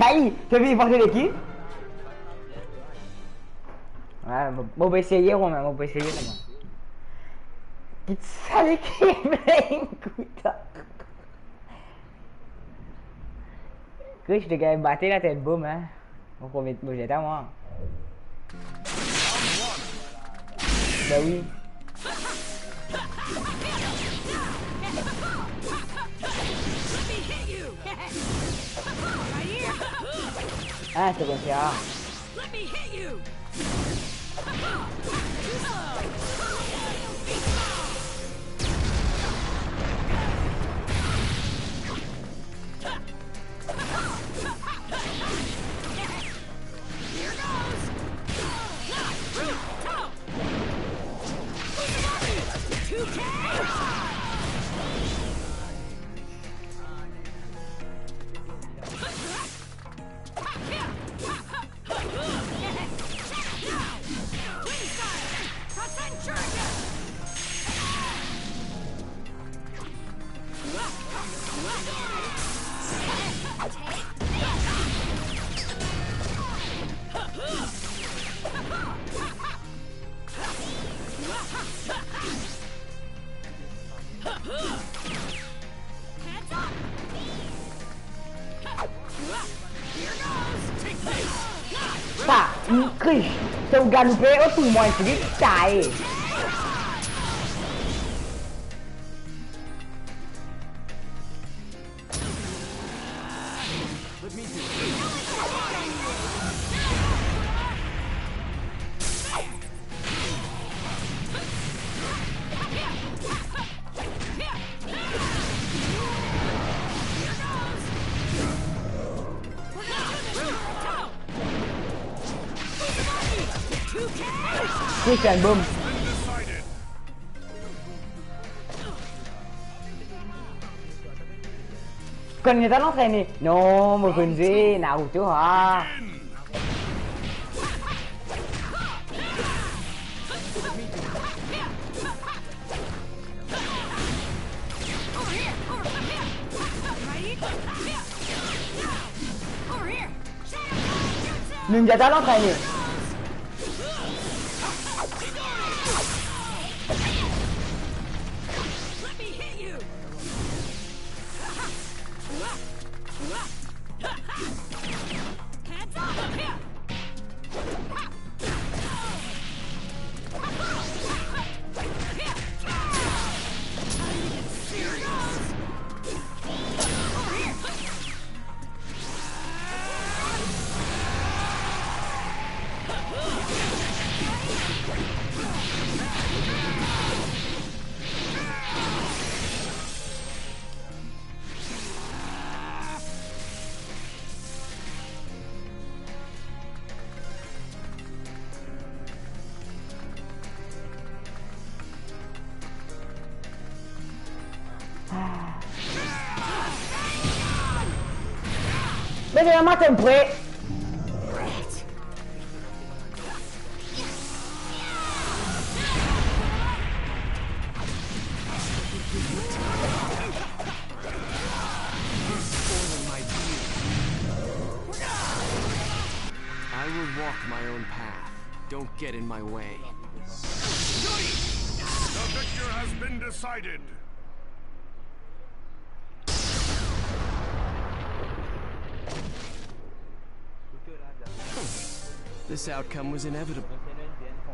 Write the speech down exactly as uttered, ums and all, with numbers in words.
Aïe, t'as vu, il porte l'équipe ? Ouais, mo, mo pe eseye, Romain, mo pe eseye, Romain. Ki sale ki plen kouta. Chris, to gagn bate la, t'es bon, hein. Mo promet, mo zet amwa. Ben oui. Ah, c'est comme ça. Sa, Chris, to galoupe osi, mwa, Chris, sa e. Christian, boum. Konn li al antrene. Non, mo konn zwe Naruto, ha. Ninja al antrene. Be, de la matin près. I will walk my own path. Don't get in my way. The victor has been decided. This outcome was inevitable.